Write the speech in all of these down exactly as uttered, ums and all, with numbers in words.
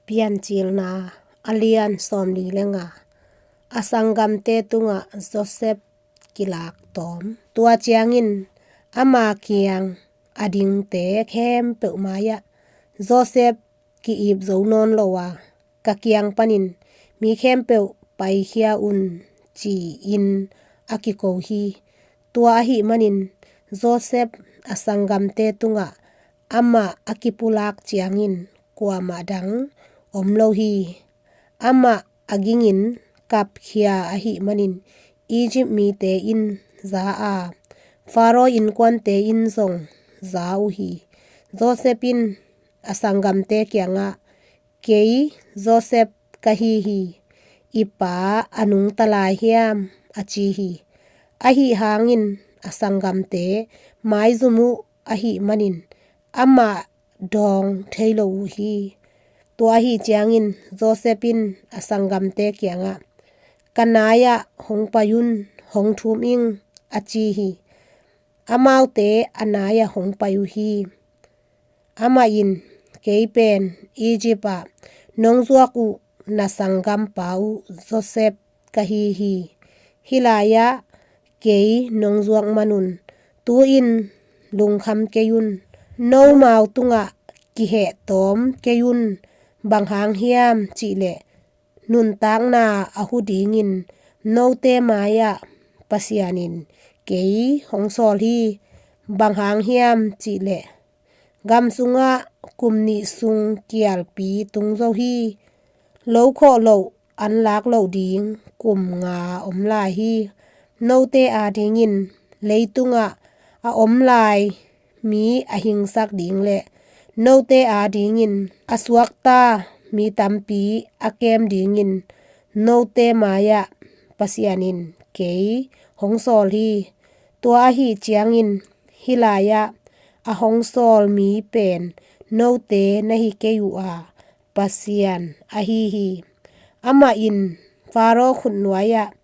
Piancilna a lian sawmli le nga. A sanggamte tungah Josef kilak tawm. Tua ciangin ama kiang a dingte khempeuh mai-ah Josef ki-ip zo nawn lo a, ka kiang panin mi khempeuh paikhia un, ci-in a kiko hi. Tua ahih manin Josef a sanggamte tungah amah a kipulak ciangin kuamah dang om lo hi. Amah a gingin kapkhia ahih manin Egypt mite in za a, Faro innkuante in zong za uh hi. Josef in a sanggamte kiangah, "Kei Josef ka hi hi. I pa a nungta lai hiam?" a ci hi. Ahi hangin a sanggamte maizum uh ahih manin amah dawng thei lo uh hi. Tua ahi ciangin Josef in a sanggamte kiangah, "Ka nai-ah hong pai un, hong thum ing," a ci hi. Amaute a nai-ah hong pai uh hi. Amah in, "Kei pen Egypt ah nong zuak uh na sanggampa uh Josef ka hi hi. Hih lai-ah kei nong zuak manun tu-in lungkham kei un. Nomau tungah kiheh tawm kei un. Bang hang hiam cihleh nuntakna a hu dingin note mai-ah Pasian in kei hong sawl hi. Bang hang hiam cihleh gam sungah kum nih sung kialpi tung zo hi. Lo khawh loh an lak loh ding kum nga om lai hi. Note adingin leitungah a om lai mi a hingsak ding le note adingin a suakta mi tampi a kem dingin note mai-ah Pasian in kei hong sawl hi. Tua ahi ciangin hih lai-ah a hong sawl mi pen note na hi kei uh a, Pasian ahi hi. Amah in Faro khutnuai-ah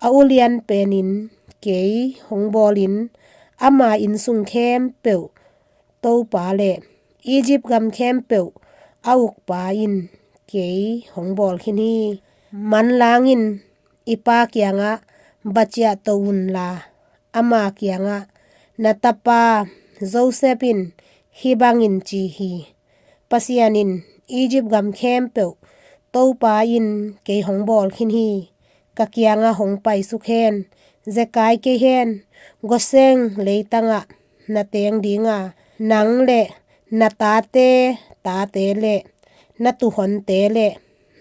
a ulian penin kei hong bawlin ama innsung khempeuh topa le Egypt gam khempeuh a ukpa in kei hong bawl khin hi. Manlang in i pa kiangah va ciahto unla, ama kiangah, 'Na tapa Josef in hih bangin ci hi: Pasian in Egypt gam khempeuh topa in kei hong bawl khin hi. Ka kiangah hong paisuk hen, zekai kei hen. Goseng leitangah na teng ding a, nang le na tate' tate le na tuuhonte le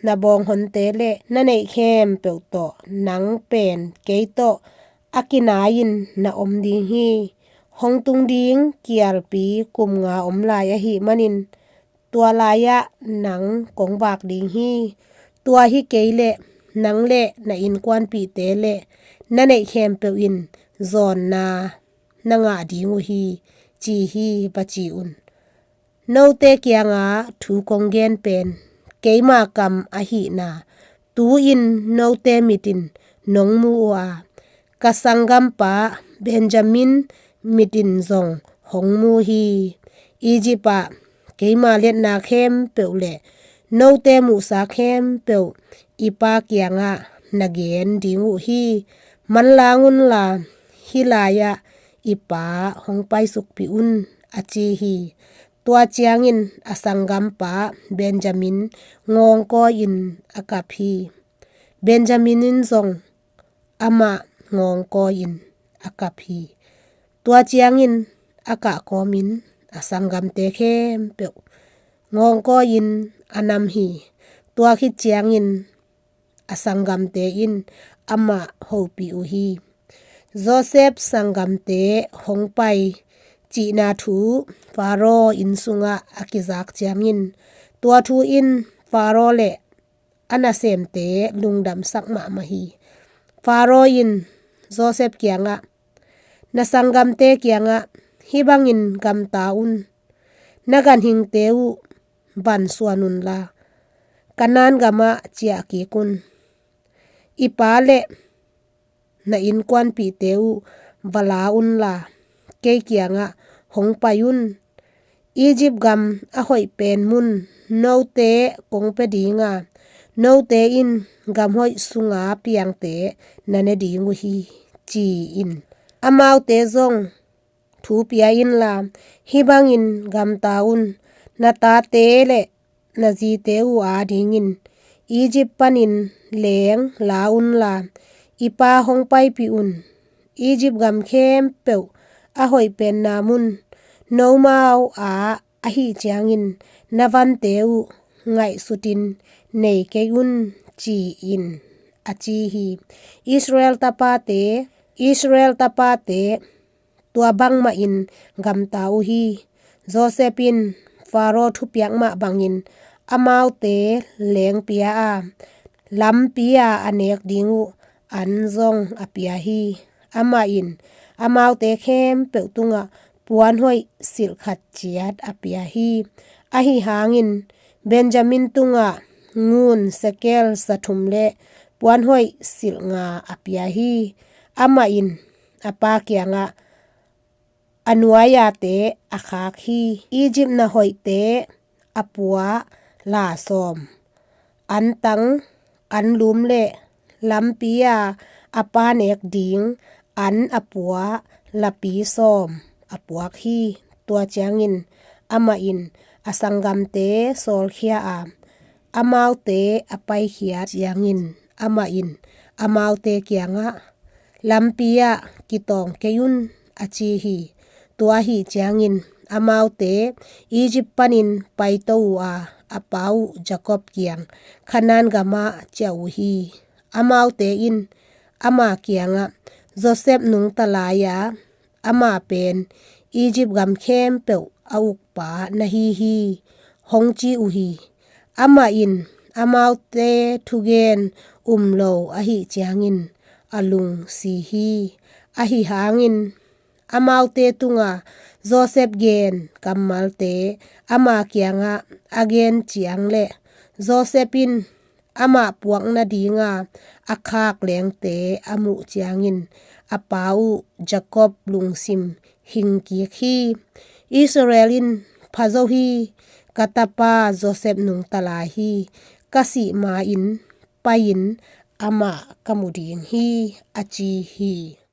na bawnghonte le na neih khempeuh tawh nang pen kei tawh a kinai-in na om ding hi. Hong tung ding kialpi kum nga om lai ahih manin tua lai-ah nang kong vak ding hi. Tua hi kei leh nang le na innkuanpihte le na neih khempeuh in zawnna na ngah ding uh hi,' ci hi, va ci un. Note kiangah thu kong gen pen keima kam ahihna tu-in note mit in nong mu uh a, ka sanggampa Benjamin mit in zong hong mu hi. Egypt ah keima liatna khempeuh le note muhsa khempeuh i pa kiangah na gen ding uh hi. Manlang unla, hih lai-ah i pa hong paisukpih un, a ci hi. Tua ciangin a sanggampa Benjamin ngawngkawi-in a kap hi. Benjamin in zong amah ngawngkawi-in a kap hi. Tua ciangin a kah kawmin a sanggamte khempeuh ngawngkawi-in a nam hi. Tua khit ciangin a sanggamte in amah hopih uh hi. Josef sanggamte hong pai cihna thu Faro inn sungah a kizak ciangin tua thu in Faro le a nasemte lungdamsak mahmah hi. Faro in Josef kiangah, "Na sanggamte kiangah hih bangin gamta un. Na ganhingte uh vansuan unla, Kanaan gamah ciah kik un. I pa le na innkuanpihte uh va la unla, kei kiangah hong pai un. Egypt gam a hoih pen mun note kong pia ding a, note in gam hoih sunga piangte na ne ding uh hi, ci-in amaute zong thu pia inla, hih bangin gamta un. Na tate le na zite uh adingin Egypt panin leng la unla, i pa hong paipih un. Egypt gam khempeuh a hoih penna mun nomau ah ahih ciangin na vante uh ngaihsutin nei kei un, ci-in a ci hi. Israel tapate, Israel tapate tua bangmahin gamta uh hi. Joseph in Pharaoh thupiak mah bangin amaute lengpia a, lampi-a a nek ding uh an zong a pia hi. Amah in amaute khempeuh tungah puanhoih silh khat ciat a pia hi. Ahi hangin Benjamin tungah ngun sekel zathum le puanhoih silh nga a pia hi. Amah in a pa kiangah a nuai-ate a khak hi. Egypt na hoihte a pua la sawm, antang, anlum le lampi-a a pa nek ding an a pua lapi sawm a puak hi. Tua ciangin amah in a sanggamte sawlkhia a, amaute a paikhiat ciangin amah in amaute kiangah, lampi-ah kitawng kei un, a ci hi. Tua ahih ciangin amaute Egypt panin paito uh a, a pa uh Jacob kiang Kanaan gamah ciah uh hi. Amaute in ama kiangah, Joseph nungta lai-a, ama pen Egypt gam khempeuh a ukpa na hi hi, hong ci uh hi. Amah in amaute thugen um lo ahih ciangin a lung si hi. Ahi hangin amaute tunga Joseph gen kammalte ama kiangah a gen ciang le Joseph in amah puak nadinga a khak lengte a muh ciangin a pa uh Jacob lungsim hingkik hi. Israel in pha zo hi, ka tapa Joseph nungta lai hi, ka sih ma-in pai-in amah ka mu ding hi, a ci hi.